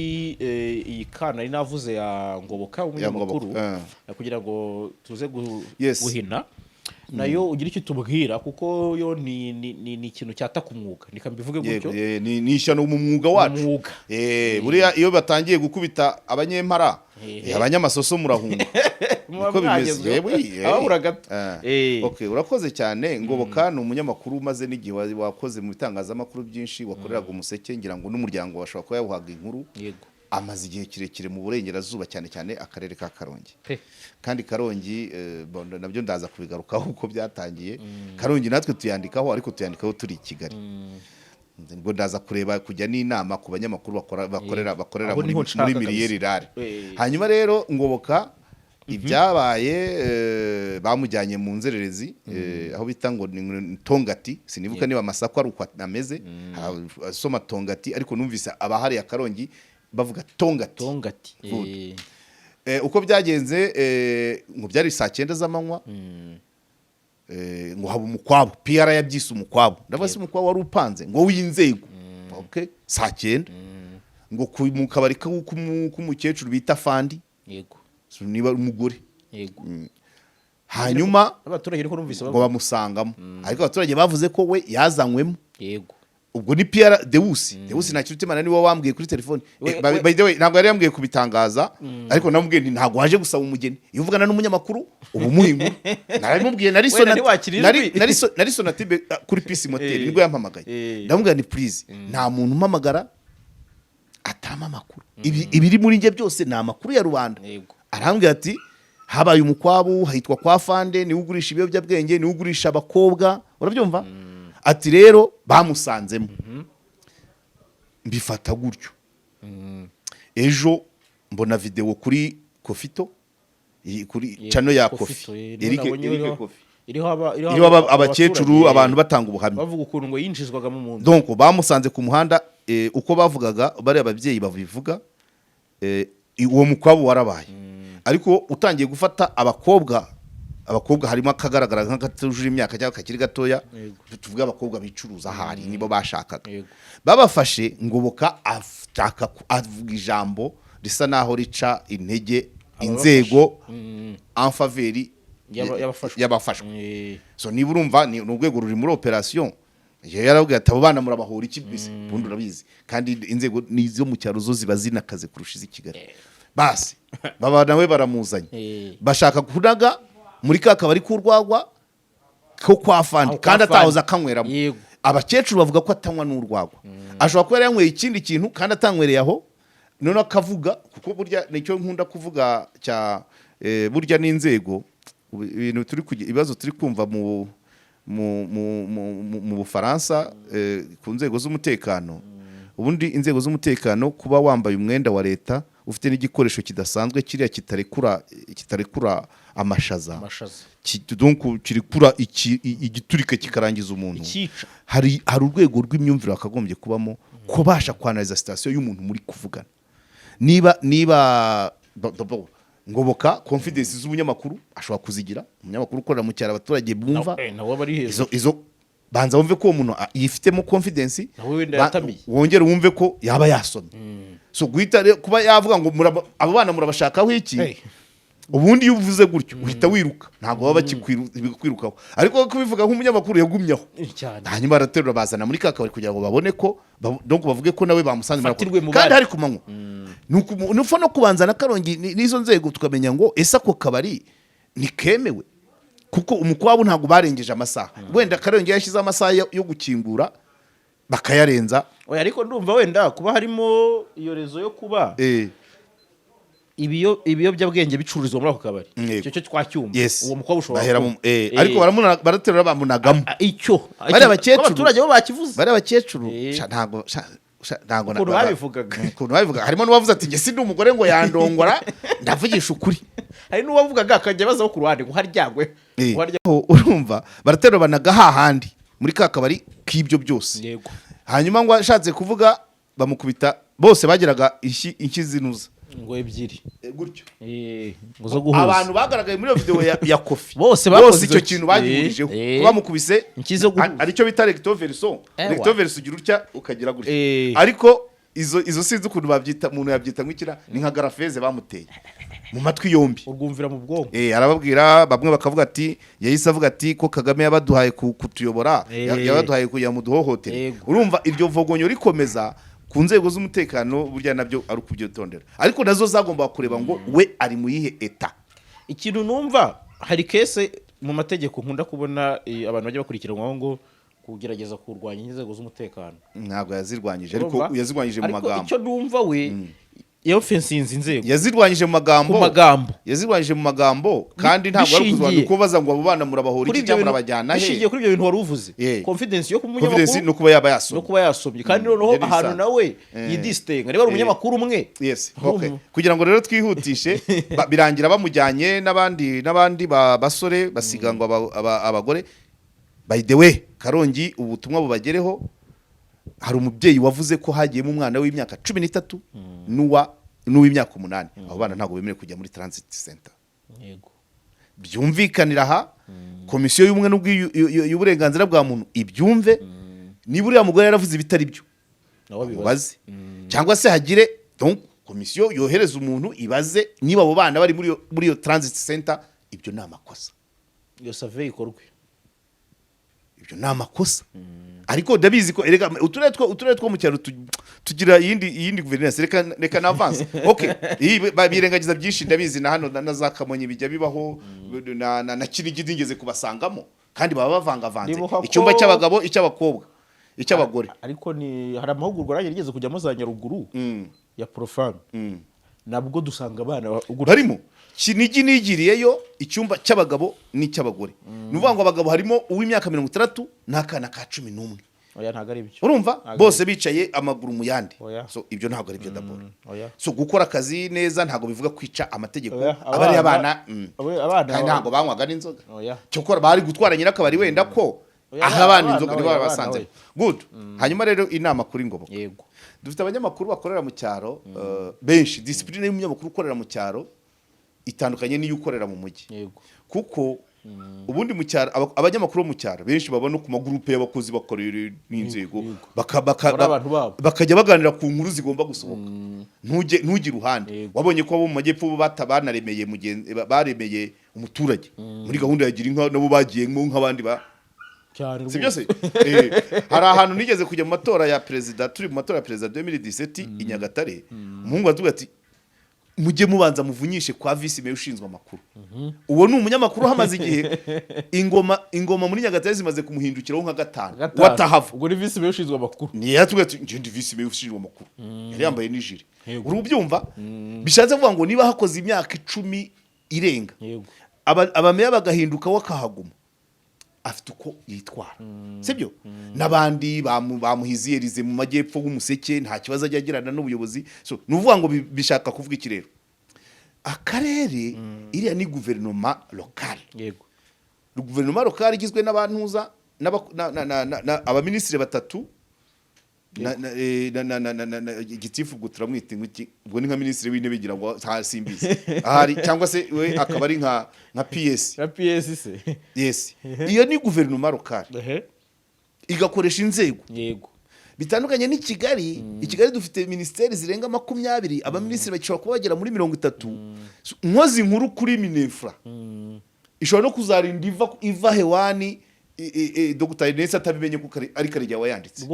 iyi kana nari navuze ya Ngoboka w'umunyamakuru, Ngoboka, kugira ngo tuze guhina nayo ugira icyo tubwira, kuko yo ni ikintu cyataka umwuga, reka mbivuge gutyo. Ni ishyano mu mwuga wacu. Mwuga. Buriya iyo batangiye gukubita abanyempara, abanyamasoso murahunga. Muba Niko bimeze. mwagezweho. Yewe, Ababura gato. Okay, urakoze cyane. Ngoboka ni umunyamakuru umaze n'igihe, wakoze mu bitangazamakuru byinshi, wakoreraga Umuseke, ngira ngo n'umuryango washobora kuba yawuhaga inkuru. Amaze igihe kirekire mu burengerazuba, cyane cyane akarere ka Karongi. Kandi Karongi, bon, nabyo ndaza kubigarukaho uko byatangiye. Karongi natwe tuyandikaho, ariko tuyandikaho turi i Kigali. Ngo ndaza kureba kujya n'inama ku banyamakuru bakora bakorera Aho muri, niho nshaka muri kabisa. milieu rural. Hanyuma rero Ngoboka ibyabaye, bamujyanye mu nzererezi, aho bita ngo ni Tongati, sinibuka niba amasako ari uko ameze, asoma Tongati, ariko numvise abahariye Akarongi bavuga Tongati. Tongati. Good. Uko byagenze, ngo byari saa 9 z'amanywa, ngo haba umukwabo, PR yabyise umukwabo. Ndavuga se umukwabo wari upanze ngo w'inzego? Okay, saa 9 ngo mu kabari k'umukecuru bita Fandi. So, niba ari umugore. Hanyuma Abaturage ariko numvise ngo bavuga. bamusangamo, ariko abaturage bavuze ko we yazanywemo. Ubwo ni PR Deus Ntakirutimana niwe wambwiye kuri telefone. By the way, ntabwo yari yambwiye kubitangaza, ariko namubwiye nti ntabwo waje gusaba umugeni. Iyo uvugana n'umunyamakuru uba umuha inkuru, narabimubwiye. Nari Wenda ntiwakira ijwi. Nari Sonatube, kuri Peace Motel, nibwo yampamagaye. Ndamubwira ni please, nta muntu umpamagara Atama amakuru. Ibiri muri njye byose ni amakuru ya rubanda. Arambwira ati habaye umukwabu, hitwa kwa Fande, niwe ugurisha ibiyobyabwenge, niwe ugurisha abakobwa, urabyumva? Ati rero bamusanzemo. Mbifata gutyo. Ejo mbona video kuri Kofito, kuri channel ya Kofito, Kofi, niyo Eric nabonye Eric iriho- Kofi, iriho iriho iriho abakecuru, abaturage, abantu batanga ubuhamya, bavuga ukuntu ngo yinjizwaga mu nzu. Donc bamusanze ku muhanda, uko bavugaga bariya ababyeyi babivuga, uwo mukwabu warabaye, ariko utangiye gufata abakobwa harimo akagaragara nk'akatujuje imyaka cyangwa kakiri gatoya. Tuvuge abakobwa bicuruza, ahari nibo bashakaga. Babafashe, Ngoboka ashaka avuga ijambo risa naho rica intege inzego en faveur y'abafashwe. Y'abafashwe. So niba urumva ni urwego ruri muri operation, iyo yarabwiye ati abo bana murabahora iki bise, ubundi urabizi kandi inzego nizo mu cyaro zo ziba zinakaze kurusha iz'i Kigali. Basi baba nawe baramuzanye, bashaka kunaga muri ka kabari k'urwagwa ko kwa Fandi, Aho kwa kandi Fandi. atahoze akanyweramo. Abakecuru bavuga ko atanywa n'urwagwa, ashobora kuba yari yanyweye ikindi kintu kandi atanywereye aho. Noneho akavuga, kuko burya nicyo nkunda kuvuga cya burya n'inzego, ibintu turi ibibazo turi kumva mu Bufaransa, ku nzego z'umutekano. Ubundi inzego z'umutekano, kuba wambaye umwenda wa leta, ufite n'igikoresho kidasanzwe kiriya kitarekura amashaza, amashaza, donc kirekura igiturika kikarangiza umuntu, ikica. Hari urwego rw'imyumvire wakagombye kubamo, kubasha kwanaliza situation y'umuntu muri kuvugana. Niba Ngoboka confidence z'umunyamakuru ashobora kuzigira, umunyamakuru ukorera mu cyaro abaturage bumva, Nawe aba ari hejuru. Izo banza wumve ko uwo muntu yifitemo confidence. Nawe wenda yatamiye. Wongere wumve ko yaba yasomye. So guhita kuba yavuga ngo abo bana murabashakaho iki? Hey. Ubundi iyo uvuze gutyo uhita wiruka, ntabwo baba bakikwirukaho, ariko kubivuga nk'umunyamakuru yagumyeho. Cyane. Hanyuma baraterura bazana muri ka kabari kugira ngo babone ko donc bavuge ko nawe bamusanze muri ako- Fatirwe mu kandi bandi. hari ku manywa. Ni upfa no kubanza na Karongi n'izo nzego, tukamenya ngo ese ako kabari ntikemewe, kuko umukwabu ntabwo barengeje amasaha. Wenda Karongi yashyizeho amasaha yo gukingura bakayarenza. Oya, ariko ndumva wenda kuba harimo iyo rezo yo kuba ibiyobyabwenge bicururizwa muri ako kabari, icyo cyo twacyumva. Uwo mukobwa ushobora Bahera kuba- ariko baraterura bamunagamo. Icyo Bariya bakecuru- abaturage bo bakivuze. Bariya bakecuru, ntabwo sha, ntabwo Ukuntu babivugaga. Ukuntu babivugaga, harimo n'uwavuze ati njye sindi umugore ngo yandongora, ndavugisha ukuri. Hari n'uwavugaga akajya abazaho ku ruhande ngo haryagwe, ngo Aho urumva baraterura banaga hahandi muri ka kabari k'ibyo byose. Hanyuma ngo ashatse kuvuga bamukubita, bose bagiraga inshyi zinuza. Ngo ebyiri. Gutyo. Ngo zo guhuza. Abantu bagaragaye muri iyo video ya Kofi, Bose bakoze bose icyo izo- kintu bagihurijeho, bamukubise Inshyi zo guhuza. Aricyo bita recto verso. Recto verso ugira utya ukagira gutya. Ariko izo sinzi ukuntu babyita, umuntu yabyita nk'ikira, ni nka agrafeuse bamuteye mu matwi yombi. Urwumvira mu bwonko. Arababwira, bamwe bakavuga ati yahise avuga ati ko Kagame yabaduhaye kutuyobora, yabaduhaye kugira ngo muduhohotere. Urumva iryo vogonyo rikomeza ku nzego z'umutekano, burya nabyo ari ukubyitondera, ariko nazo zagombaga kureba ngo we ari mu yihe état. Ikintu numva, hari case mu mategeko nkunda kubona, abantu bajya bakurikiranwaho ngo kugerageza kurwanya inzego z'umutekano. Ntabwo yazirwanyije, ariko Urumva? yazirwanyije mu Ariko magambo. Icyo numva, we yofensinze inzego. Yazirwanyije mu magambo. Ku magambo. Yazirwanyije mu magambo, kandi ntabwo ari ukuzirwanya kuko baza ngo abo bana murabahora Kuri iki ibyo cyangwa bintu, murabajyana he? bishingiye kuri ibyo bintu wari uvuze, confidence yo kuba Confidence umunyamakuru no kuba yaba no yasomye. kuba yasomye, kandi noneho Ibyo ni ahantu ibisanzwe. nawe yidisitenga niba ari umunyamakuru umwe. Yes, okay. Kugira ngo rero twihutishe, birangira bamujyanye n'abandi basore, basiga ngo abagore. By the way, Karongi ubutumwa bubagereho, hari umubyeyi wavuze ko hagiyemo umwana w'imyaka 13 n'uw'imyaka 8. Abo bana ntabwo bemerewe kujya muri transit center. Byumvikanira aha, komisiyo y'ubumwe y'uburenganzira bwa muntu ibyumve. Niba uriya mugore yaravuze ibitari byo, Nawe abibaze. mubaze, cyangwa se hagire donc komisiyo yohereza umuntu ibaze niba abo bana bari muri iyo transit center. Ibyo ni amakosa. Iyo survey ikorwe. Ibyo ni amakosa, ariko ndabizi ko erega uturere two mu cyaro tugira iyindi guverinance. Reka na avance, okay. Iyi birengagiza byinshi, ndabizi, na hano na za Kamonyi bijya bibaho, na Kinigi nigeze kubasangamo, kandi baba bavangavanze Ndibuka ko icyumba cy'abagabo, icy'abakobwa. Icy'abagore. Ariko ni hari amahugurwa nanjye nigeze kujyamo za Nyaruguru ya Profam, nabwo dusanga abana Barimo. Kinigi nigiriyeyo icyumba cy'abagabo n'icy'abagore. Ni ukuvuga ngo abagabo harimo uw'imyaka 60 n'akana ka 11. Oya, ntabwo ari byo. Urumva? Ntabwo. Bose bicaye amaguru mu yandi. Oya. So ibyo ntabwo ari byo d'abord. Oya. So gukora akazi neza ntabwo bivuga kwica amategeko. Oya, Abari abana abana kandi ntabwo banywaga n'inzoga. Oya. Cyokora bari gutwara nyirakabari wenda ko Oya, aha abana abana, inzoga nibo oya, babasanze. abana, Good. Hanyuma rero inama kuri Ngoboka. Dufite abanyamakuru bakorera mu cyaro benshi. Discipline y'umunyamakuru ukorera mu cyaro itandukanye n'iyo ukorera mu mujyi, kuko ubundi mu cyaro abanyamakuru bo mu cyaro benshi baba no ku magurupe y'abakozi b'akarere n'inzego, Bari abantu babo. bakajya baganira ku nkuru zigomba gusohoka, ntujye iruhande. Wabonye ko abo mu majyepfo bo banaremeye baremeye umuturage muri gahunda ya gira inka, nabo bagiyemo nk'abandi ba Cyane. Si Rwose. byose. Hari ahantu nigeze kujya mu matora ya perezida, turi mu matora ya perezida 2017 i Nyagatare, umuhungu atubwira ati: "Mujye mubanza muvunyishe kwa visi meya ushinzwe amakuru." Uwo ni umunyamakuru uhamaze igihe. Ingoma muri Nyagatare zimaze kumuhindukiraho nka gatanu. Gatanu. Watahava. Ubwo ni visi meya ushinzwe amakuru. Ni yatubwira ati: "Njye ndi visi meya ushinzwe amakuru." Yari yambaye n'ijire. Uri ubyumva? Bishatse kuvuga ngo niba hakoze imyaka 10 irenga, abameya bagahinduka, we akahaguma, afite uko yitwara, sibyo? N'abandi bamuhiziyerize mu majyepfo w'Umuseke, nta kibazo ajya agirana n'ubuyobozi. So ni ukuvuga ngo bishaka kuvuga iki rero? Akarere iriya ni guverinoma locale. Guverinoma locale igizwe n'abantuza abaminisitiri batatu na na na na na na na gitifu. Ubwo turamwita iki? Ubwo ni nka minisitiri w'intebe ngira ngo, nta simbizi ahari, cyangwa se we akaba ari nka PS. Na PS se. Yes, iyo ni guverinoma locale, igakoresha inzego. Bitandukanye n'i Kigali. I Kigali dufite minisiteri zirenga 20, abaminisitiri bashobora kuba bagera muri 30. So, nkoze inkuru kuri MININFRA, ishobora no kuzarinda iva hewani, Dr Ernest atabimenye kuko ari Karegeya wayanditse.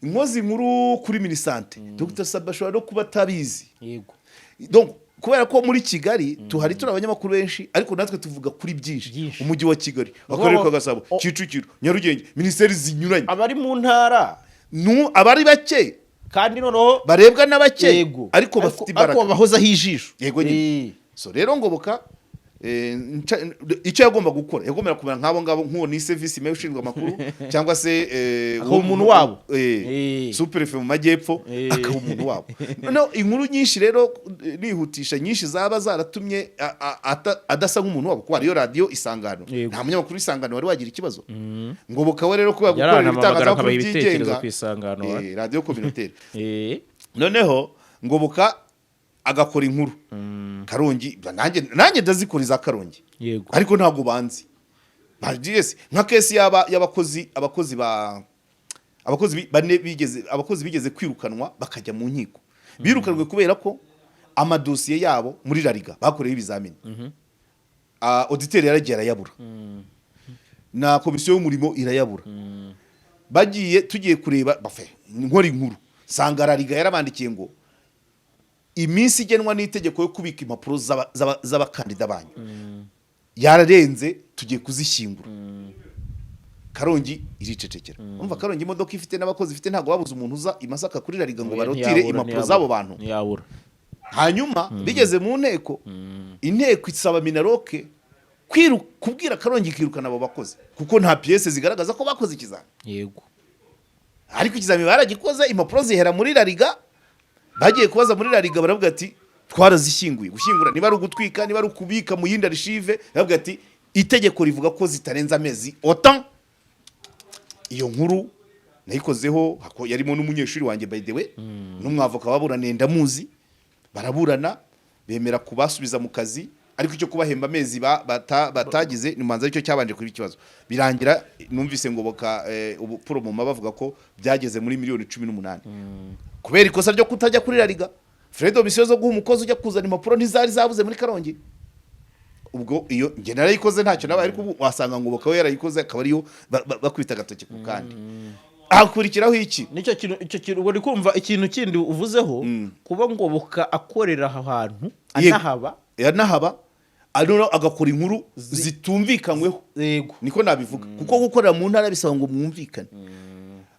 Nkoze inkuru kuri MINISANTE, Dr Saba ashobora no kuba atabizi. Donc kubera ko muri Kigali tuhari turi abanyamakuru benshi, ariko natwe tuvuga kuri byinshi. Byinshi. Umujyi wa Kigali, akarere ka Gasabo, Kicukiro, Nyarugenge, minisiteri zinyuranye. Abari mu ntara Nu abari bake kandi noneho barebwa na bake, ariko bafite ariko imbaraga. bahozaho ijisho. Yego nyine. So rero Ngoboka icyo yagomba gukora, yagomba kumera nk'abo ngabo, nk'uwo ni service meya ushinzwe amakuru, cyangwa se Akaba umuntu wabo. Sous-préfet mu majyepfo, akaba umuntu wabo. Noneho inkuru nyinshi rero, nihutisha, nyinshi zaba zaratumye adasa nk'umuntu wabo, kuko hariyo radiyo Isangano. Nta munyamakuru w'Isangano wari wagira ikibazo. Ngoboka we rero, kubera gukorera Yaranamamagara ibitangazamakuru akabaha ibitekerezo byigenga, ku Isangano. Radiyo communautaire. Noneho Ngoboka agakora inkuru Karongi, nanjye ndazikora iza Karongi, ariko ntabwo banzi. Yes, nka case yaba y'abakozi, abakozi ba abakozi bane bigeze, abakozi bigeze kwirukanwa bakajya mu nkiko. Birukanwe kubera ko amadosiye yabo muri RALGA bakorewe ibizamini, auditeur yaragiye arayabura, na komisiyo y'umurimo irayabura. Bagiye, tugiye kureba bafe, nkora inkuru sanga RALGA yarabandikiye ngo iminsi igenwa n'itegeko yo kubika impapuro z'abakandida banyu yararenze, tugiye kuzishyingura. Karongi iricecekera. Umva, Karongi imodoka ifite n'abakozi ifite, ntabwo babuze umuntu uza i Masaka kuri RALGA ngo barotire impapuro z'abo bantu. Ntiyabura. Hanyuma bigeze mu nteko, inteko isaba MINALOC kubwira Karongi ikirukana abo bakozi, kuko nta pièces zigaragaza ko bakoze ikizami. Ariko ikizami baragikoze, impapuro zihera muri RALGA. Bagiye kubaza muri RALGA, baravuga ati: "Twarazishyinguye." Gushyingura niba ari ugutwika, niba ari ukubika mu yindi archive, baravuga ati: "Itegeko rivuga ko zitarenze amezi autant." Iyo nkuru nayikozeho, yarimo n'umunyeshuri wanjye, by the way, n'umwavoka baburaniye ndamuzi. Baraburana, bemera kubasubiza mu kazi, ariko icyo kubahemba amezi batagize ni manza aricyo cyabanje kuba ikibazo. Birangira numvise Ngoboka ubu poromoma bavuga ko byageze muri miliyoni 18 kubera ikosa ryo kutajya kuri RALGA. Frais de mission zo guha umukozi ujya kuzana impapuro ntizari zabuze muri Karongi. Ubwo iyo njye narayikoze ntacyo nabaye, ariko ubu wasanga Ngoboka we yarayikoze, akaba ariyo bakubita agatoki ku kandi. Hakurikiraho iki? Nicyo kintu, icyo kintu ubwo ndi kumva ikintu kindi uvuzeho, kuba Ngoboka akorera aho hantu, anahaba. Yanahaba, noneho agakora inkuru zitumvikanyweho. Niko nabivuga, kuko gukorera mu ntara bisaba ngo mwumvikane.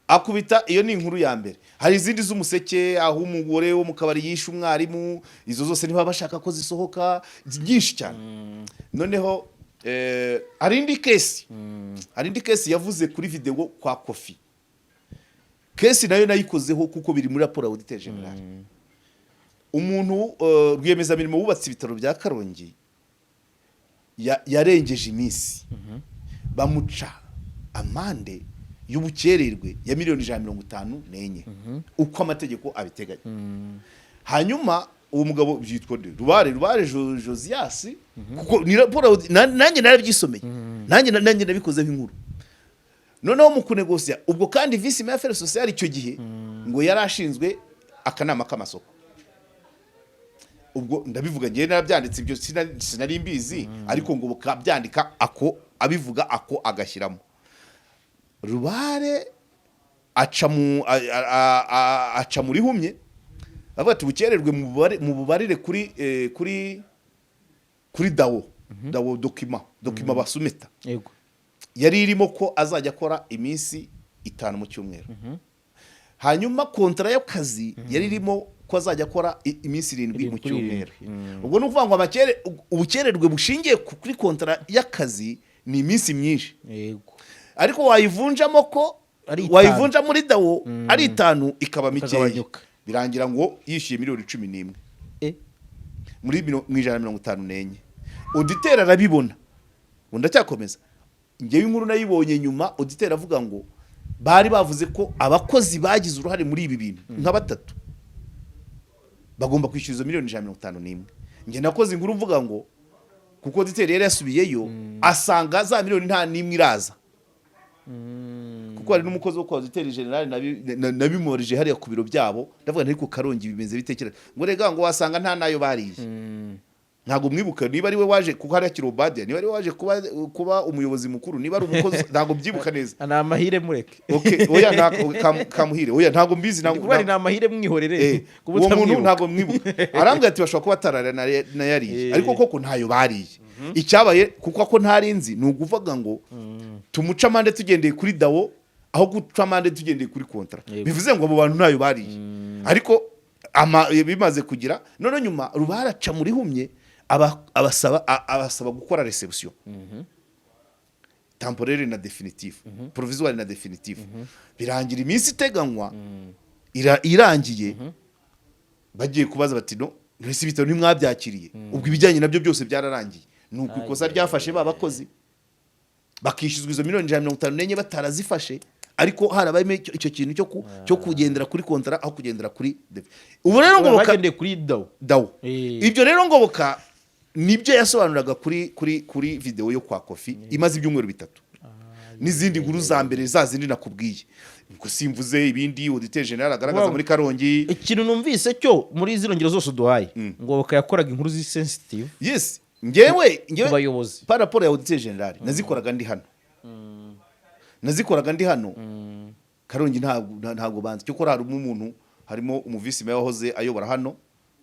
Akubita. Iyo ni inkuru ya mbere. Hari izindi z'Umuseke, aho umugore wo mu kabari yishe umwarimu. Izo zose niba bashaka ko zisohoka nyinshi cyane. Noneho hari indi case yavuze kuri videwo kwa Kofi. Case nayo nayikozeho kuko biri muri raporo ya auditeur général. Umuntu rwiyemezamirimo wubatse ibitaro bya Karongi yarengeje iminsi, bamuca amande y'ubukererwe ya miliyoni 154 uko amategeko abiteganya. Hanyuma uwo mugabo byitwa nde? Rubare Josias, kuko ni raporo nanjye narabyisomeye, nanjye nabikozeho inkuru. Noneho mu kunegosiya ubwo kandi vice maire affaires sociales icyo gihe ngo yari ashinzwe akanama k'amasoko. Ubwo ndabivuga ngewe narabyanditse, ibyo sinari mbizi, ariko ngo bukabyandika ako abivuga ako agashyiramo Rubare aca mu aca muri humye, avuga ati bukererwe mu bubarire kuri dawo document basumeta. Yari irimo ko azajya akora iminsi 5 mu cyumweru. Hanyuma contrat y'akazi yari irimo ko azajya akora iminsi 7 mu 7 kuri cyumweru. 7. Ubwo ni ukuvuga ngo ubukererwe bushingiye kuri contrat y'akazi ni iminsi myinshi, ariko wayivunjamo ko Ari 5. wayivunja muri dawo ari 5 ikaba mikeya. Ikagabanyuka. Birangira ngo yishyuye miliyoni 11 muri mu 154. Auditeur arabibona. Ngo ndacyakomeza, ngewe inkuru nayibonye nyuma. Auditeur avuga ngo bari bavuze ko abakozi bagize uruhare muri ibi bintu nka batatu bagomba kwishyura izo miliyoni 151. Njye nakoze inkuru mvuga ngo kuko auditeur yari yasubiyeyo asanga za miliyoni nta n'imwe iraza, kuko hari n'umukozi wo kwa auditeur général nabimorije hariya ku biro byabo. Ndavuga nti ariko Karongi bimeze bitekera? Ngo rega, ngo wasanga nta nayo bariye. Ntabwo mwibuka niba ari we waje, kuko hariya Kirobadiya, niba ari we waje kuba umuyobozi mukuru, niba ari umukozi, ntabwo mbyibuka neza. Ni amahire, mureke. Okay, oya, ntabwo Kamuhire, oya, ntabwo mbizi, ntabwo. Kuba ni amahire, mwihorere. Kuba Uwo muntu utamwibuka. ntabwo mwibuka. Arambwira ati bashobora kuba batarayariye, ariko koko ntayo bariye. Icyabaye, kuko ko ntari nzi, ni ukuvuga ngo tumuce amande tugendeye kuri dawo aho guca amande tugendeye kuri contrat. Bivuze ngo abo bantu ntayo bariye, ariko bimaze kugira. None nyuma rubaraca muri humye, abasaba gukora réception temporaire na définitive, provisoire na définitive. Birangira iminsi iteganywa irangiye, bagiye kubaza bati no mbese ibitaro ntimwabyakiriye? Ubwo ibijyanye nabyo byose byararangiye. Ni uko ikosa ryafashe ba bakozi, bakishyuzwa izo miliyoni 154 batarazifashe, ariko harabayemo icyo kintu cyo kugendera kuri contrat aho kugendera kuri ubu rero Ngoboka Bagendeye kuri dawo. Dawo. Ibyo rero Ngoboka nibyo yasobanuraga kuri video yo kwa Kofi imaze ibyumweru 3, n'izindi nkuru za mbere za zindi nakubwiye. Ubwo simvuze ibindi auditeur général agaragaza muri Karongi. Ikintu numvise cyo muri zino ngero zose uduhaye, Ngoboka yakoraga inkuru sensitive Yes, ngewe ku bayobozi. Par rapport ya auditeur général nazikoraga ndi hano, nazikoraga ndi hano Karongi. Ntabwo banzi. Cyokora harimo umuntu, harimo umuvisi meya wahoze ayobora hano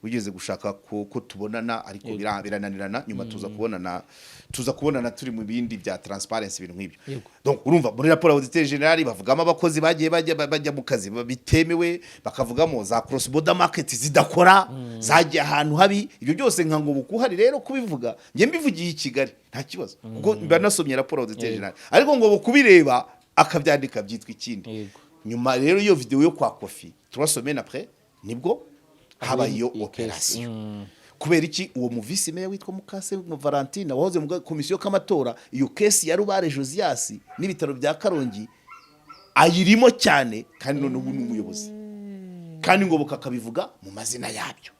wigeze gushaka ko tubonana, ariko birananirana. Nyuma tuza kubonana turi mu bindi bya transparency, ibintu nk'ibyo. Donc urumva muri raporo ya auditeur général bavugamo abakozi bagiye bajya mu kazi bitemewe, bakavugamo za cross border market zidakora, zagiye ahantu habi. Ibyo byose nka Ngoboka uhari rero kubivuga, njye mbivugiye i Kigali nta kibazo kuko mba nasomye raporo ya auditeur général, ariko ngo kubireba akabyandika byitwa ikindi. Nyuma rero iyo video yo kwa Kofi, 3 semaines après, nibwo habaye iyo Iyi case. operation. Kubera iki? Uwo mu vice mayor witwa Mukase Valentina wahoze mu komisiyo k'amatora, iyo case ya Rubare Josias n'ibitaro bya Karongi ayirimo cyane, kandi none ubu ni umuyobozi, kandi Ngoboka akabivuga mu mazina yabyo.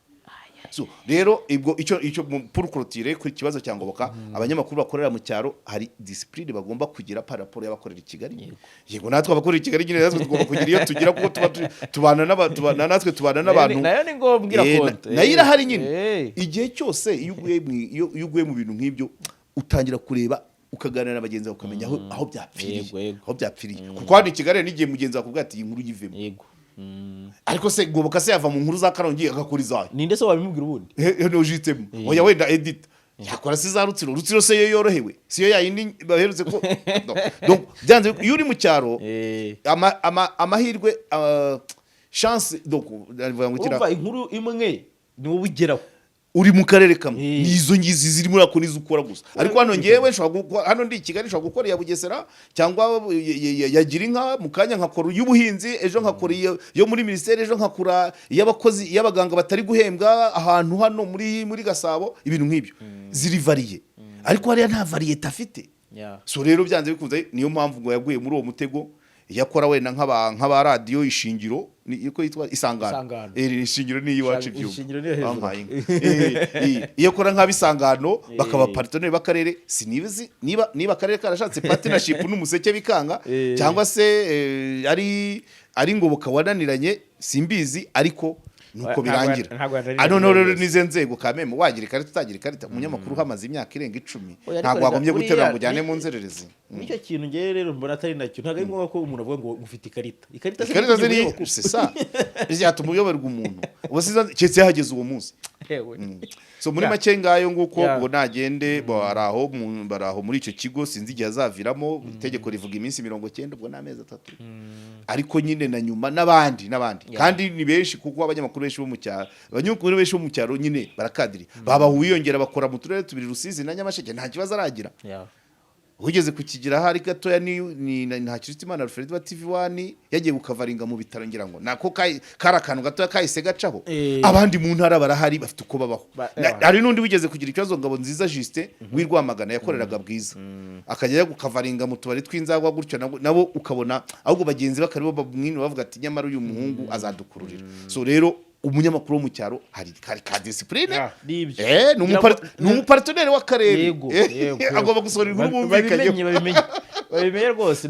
So rero ibwo icyo pour clôturer kuri kibazo cya Ngoboka, abanyamakuru bakorera mu cyaro hari discipline bagomba kugira par rapport y'abakorera i Kigali. Yego, natwe abakorera i Kigali nyine natwe tugomba kugira iyo tugira, kuko tuba tubana tubana natwe tubana n'abantu. Nayo ni ngombwa, irakonta. Nayo irahari nyine. Igihe cyose iyo uguye mu bintu nk'ibyo, utangira kureba, ukaganira na bagenzi bawe, ukamenya aho byapfiriye, Yego, yego. aho byapfiriye, kuko hano i Kigali hari n'igihe mugenzi wawe akubwira ati iyi nkuru yivemo. Ariko se Ngoboka se yava mu nkuru za Karongi agakora izayo? Ninde se wabimubwira ubundi? Nujitemo, oya, wenda edita Yakora se za Rutsiro? Rutsiro se yo yorohewe, siyo yayindi baherutse ko? No. Donc, byanze iyo uri mu cyaro, amahirwe, chance, donc ndavuga ngo Urumva, inkuru imwe ni wowe ugeraho. Uri mu karere kamwe, nizo ngizi ziri muri ako nizo ukora gusa. Ariko hano ngewe nshobora gukora, hano ndi i Kigali, nshobora gukora iya Bugesera cyangwa ya Girinka, mu kanya nkakora iy'ubuhinzi, ejo nkakora iyo yo muri minisiteri, ejo nkakora iy'abakozi, iy'abaganga batari guhembwa ahantu hano muri Gasabo, ibintu nk'ibyo ziri varié. Ariko hariya nta variété afite. So rero byanze bikunze niyo mpamvu ngo yaguye muri uwo mutego. Iyo akora wenda nk'aba radiyo Ishingiro, ni uko yitwa Isangano. Isangano. Ishingiro ni iyiwacu. Ibyuma. Ishingiro niyo hejuru. Bampaye inka. Iyo akora nk'abisangano, bakaba partenaire b'akarere, sinizi niba akarere karashatse partnership n'Umuseke bikanga, cyangwa se ari Ngoboka wananiranye, simbizi, ariko nuko birangira. Ntabwo yananiranye Ah, noneho rero rwose. n'izo nzego kameme, wagira ikarita, utagira ikarita, umunyamakuru uhamaze imyaka irenga 10 Oya, ariko ntabwo reka, wagombye guterura buriya ngo ujyane mu nzererezi. Nicyo kintu ngewe rero mbona atari nacyo. Ntabwo ari ngombwa ko umuntu avuga ngo ufite ikarita. Ikarita se Ikarita ni ziri umunyamakuru? C'est ça, byatuma uyoberwa umuntu ubu keretse yahageze uwo munsi. Yewe. So muri make ngayo nguko. Ngo nagende, bari aho muri icyo kigo, sinzi igihe azaviramo. Itegeko rivuga iminsi 90, ubwo ni amezi 3. Ariko nyine na nyuma n'abandi n'abandi, kandi ni benshi, kuko abanyamakuru benshi bo mu cyaro nyine barakadiri baba wiyongera, bakora mu turere tubiri, Rusizi na Nyamasheke, nta kibazo aragira. Wigeze kukigira ahari gatoya ni Ntakirutimana Alfred wa TV One, yagiye gukavaringa mu bitaro, ngira ngo nako kari akantu gatoya kahise gacaho. Abandi mu ntara barahari, bafite uko babaho. Hari n'undi wigeze kugira ikibazo, Ngabo Nziza Justin w'i Rwamagana, yakoreraga Bwiza, akajya ajya gukavaringa mu tubari tw'inzagwa gutyo, nabo ukabona ahubwo bagenzi be akaribo bamwino, bavuga ati: "Nyamara uyu muhungu azadukururira." So rero umunyamakuru wo mu cyaro hari ka discipline. Yeah, nibyo. Ni umupartenaire w'akarere. Yego, yego. Agomba gusohora inkuru bumvikanyeho. Babimenye, babimenye, babimenye rwose.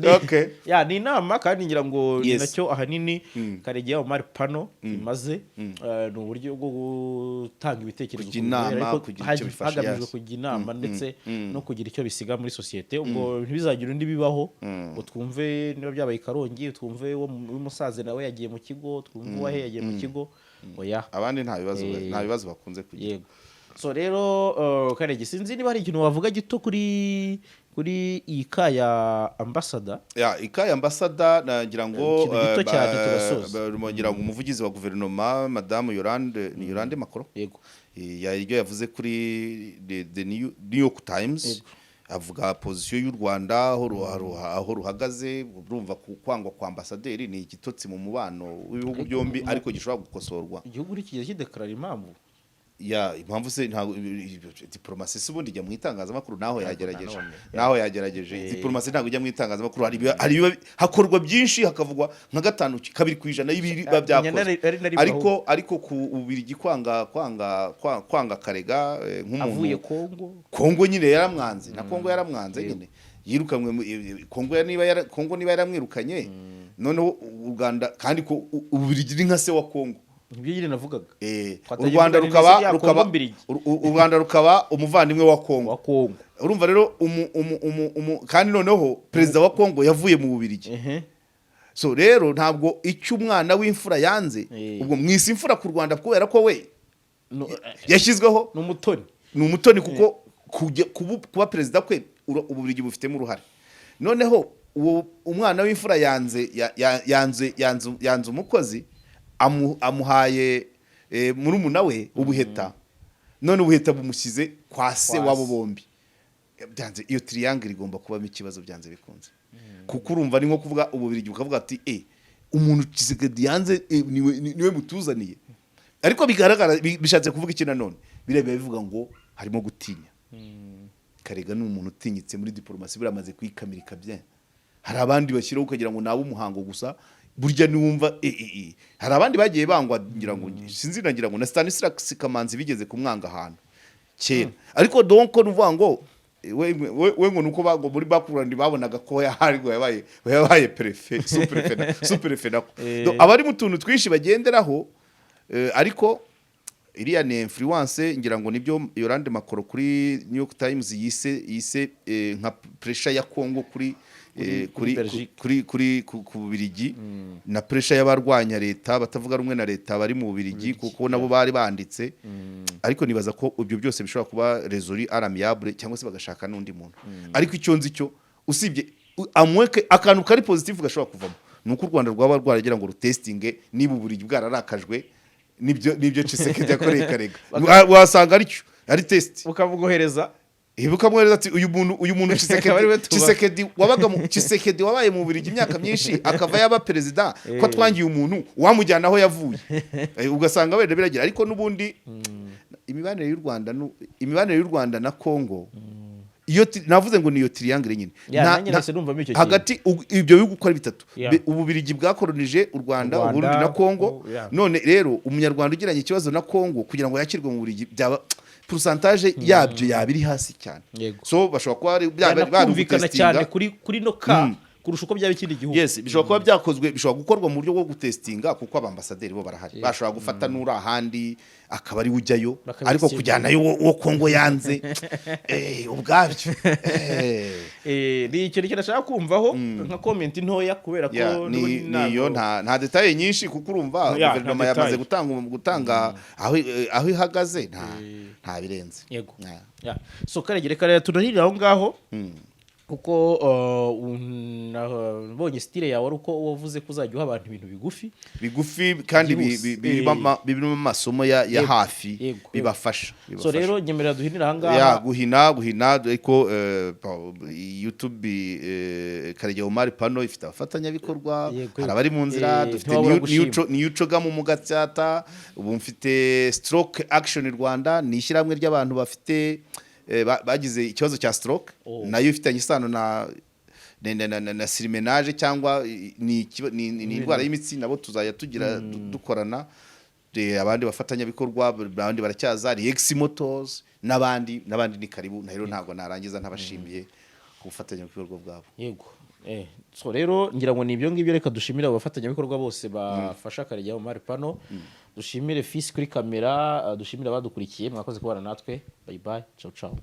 Ya, ni inama, kandi ngira ngo ni nacyo ahanini Karegeya Omar pano imaze, ni uburyo bwo gutanga ibitekerezo Kujya ku mibereho, inama, ariko kugira icyo bifasha, hagamijwe kujya inama ndetse no kugira icyo bisiga muri sosiyete, ubwo ntibizagire undi bibaho, ngo twumve niba byabaye i Karongi, twumve uwo w'umusaza nawe yagiye mu kigo, twumve uwahe yagiye mu kigo. Oya. Abandi nta bibazo, nta bibazo bakunze kugira. Yego. So rero, Karege, sinzi niba hari ikintu wavuga gito kuri iyi ka ya ambasada. Ya, ika ya ambasada, nagira ngo Ikintu gito cyane, turasoza. Ngira ngo umuvugizi wa guverinoma, madamu Yolande, ni Yolande Macron. Yego. Ibyo yavuze kuri the New York Times, avuga position y'u Rwanda aho ruhagaze. Urumva, ku kwangwa kwa ambasaderi ni igitotsi mu mubano w'ibihugu byombi, ariko gishobora gukosorwa. Igihugu ntikigeze kidekarara impamvu. Ya, impamvu se ntabwo diplomasi se ubundi ijya mu itangazamakuru? Naho yagerageje, Nanone. naho yagerageje. Diplomasi ntabwo ijya mu itangazamakuru. Hari hakorwa byinshi, hakavugwa nka 5, 2% y'ibiba byakozwe. Ari na rimwe. Ariko ku Ububirigi kwanga Karega nk'umuntu Avuye Kongo. Kongo nyine yaramwanze, na Kongo yaramwanze nyine, yirukanwe Kongo Kongo niba yaramwirukanye, noneho u Rwanda kandi ko Ububirigi ni nka se wa Kongo. Nibyo nyine navugaga. U Twatagiye Rwanda kuvuga rukaba ya rukaba Kongo Mbirigi. U Rwanda rukaba umuvandimwe wa Kongo. Wa Kongo. Urumva rero umu, umu, umu, umu, kandi noneho perezida wa Kongo yavuye mu Bubirigi. So rero ntabwo icyo umwana w'imfura yanze, ubwo mwisi imfura ku Rwanda kubera ko we yashyizweho. Ni umutoni. Ni umutoni, kuko kuba perezida kwe Ububirigi bufitemo uruhare. Noneho uwo umwana w'imfura yanze yanze umukozi, amuhaye murumuna we ubuheta, none ubuheta bumushyize kwa se Kwa wabo se. bombi. Byanze iyo triangle igomba kubamo ikibazo byanze bikunze, kuko urumva ni nko kuvuga Ububirigi bukavuga ati: Umuntu Tshisekedi yanze, niwe mutuzaniye." Ariko bigaragara bishatse kuvuga iki nanone? Biriya biba bivuga ngo harimo gutinya. Karega ni umuntu utinyitse muri diplomasi, biramaze kuyikamirika bien. Hari abandi bashyiraho ukagira ngo nabe umuhango gusa, burya niwumva hari abandi bagiye bangwa, ngira ngo sinzi, nagira ngo na Stanislas Kamanzi bigeze kumwanga ahantu kera. Ariko donc ni ukuvuga ngo we ngo nuko ngo muri background babonaga ko yahari ngo yabaye préfet, sous préfet, sous préfet nako. Donc, abari mu tuntu twinshi bagenderaho, ariko iriya ni influence, ngira ngo nibyo Yolande Macron kuri New York Times yise nka pressure ya Congo kuri Kuri Belgique. Kuri ku Bubiligi na pressure y'abarwanya leta, batavuga rumwe na leta bari mu Bubiligi, kuko nabo bari banditse. Ariko nibaza ko ibyo byose bishobora kuba résolu à l'amiable cyangwa se bagashaka n'undi muntu. Ariko icyo nzi cyo, usibye amweke, akantu kari positif gashobora kuvamo ni uko u Rwanda rwaba rwaragira ngo rutestinge niba Ububiligi bwararakajwe nibyo Tshisekedi yakoreye Karega. Wasanga aricyo ari test. Bukamwohereza. Bukamwohereza ati uyu muntu Akaba ari we Tshisekedi, tuba. Tshisekedi wabaga mu Tshisekedi wabaye mu Bubiligi imyaka myinshi, akava yaba perezida, ko twangiye umuntu wamujyana aho yavuye. Ugasanga wenda biragira, ariko n'ubundi imibanire y'u Rwanda na Congo iyo navuze ngo niyo triangle nyine. Nanjye nahise numvamo icyo kintu. Hagati ibyo bihugu uko ari bitatu. Ububirigi bwakoronije u Rwanda, U Rwanda, Uburundi na Congo. None rero umunyarwanda ugiranye ikibazo na Congo, kugira ngo yakirwe mu Bubiligi byaba pourcentage yabyo yaba iri hasi cyane. So bashobora kuba ari byaba bari Byanakumvikana gutestinga. cyane kuri no ka kurusha uko byaba ikindi gihugu. Yes, bishobora kuba byakozwe, bishobora gukorwa mu buryo bwo gutestinga, kuko abambasaderi bo barahari, bashobora gufata n'uri ahandi akaba ari we ujyayo. Bakabitsinda. Ariko kujyanayo uwo Kongo yanze, ubwabyo. Ni ikintu kinashaka kumvaho nka comment ntoya, kubera ko ni n'ubundi niyo nta détail nyinshi, kuko urumva guverinoma nta yamaze détail. gutanga aho ihagaze, nta birenze. So Karegere, reka rero tunarire aho ngaho, kuko nabonye style yawe ari uko wavuze ko uzajya uha abantu ibintu bigufi. Bigufi kandi Byihuse. birimo amasomo ya hafi bibafasha. So Bibafasha. rero nyemerera duhinire aha ngaha. Ya, guhina, ariko YouTube Karegeya Omar Pano ifite abafatanyabikorwa. Hari abari mu nzira. Dufite Ntiwabura gushima. New Coga mu Gatsata. Ubu mfite Stroke Action Rwanda, ni ishyirahamwe ry'abantu bafite bagize ikibazo cya stroke. Nayo ifitanye isano na surmenage cyangwa ni indwara y'imitsi, nabo tuzajya tugira dukorana. Abandi bafatanyabikorwa, abandi baracyaza, Rex Motors n'abandi n'abandi, ni karibu. Na rero ntabwo narangiza ntabashimiye ku bufatanyabikorwa bwabo. Yego. So rero ngira ngo ni ibyo ngibyo. Reka dushimire abo bafatanyabikorwa bose bafasha Karegeya Omar Pano, dushimire Fisi kuri kamera, dushimire abadukurikiye. Mwakoze kubana natwe. Bye bye, ciao ciao.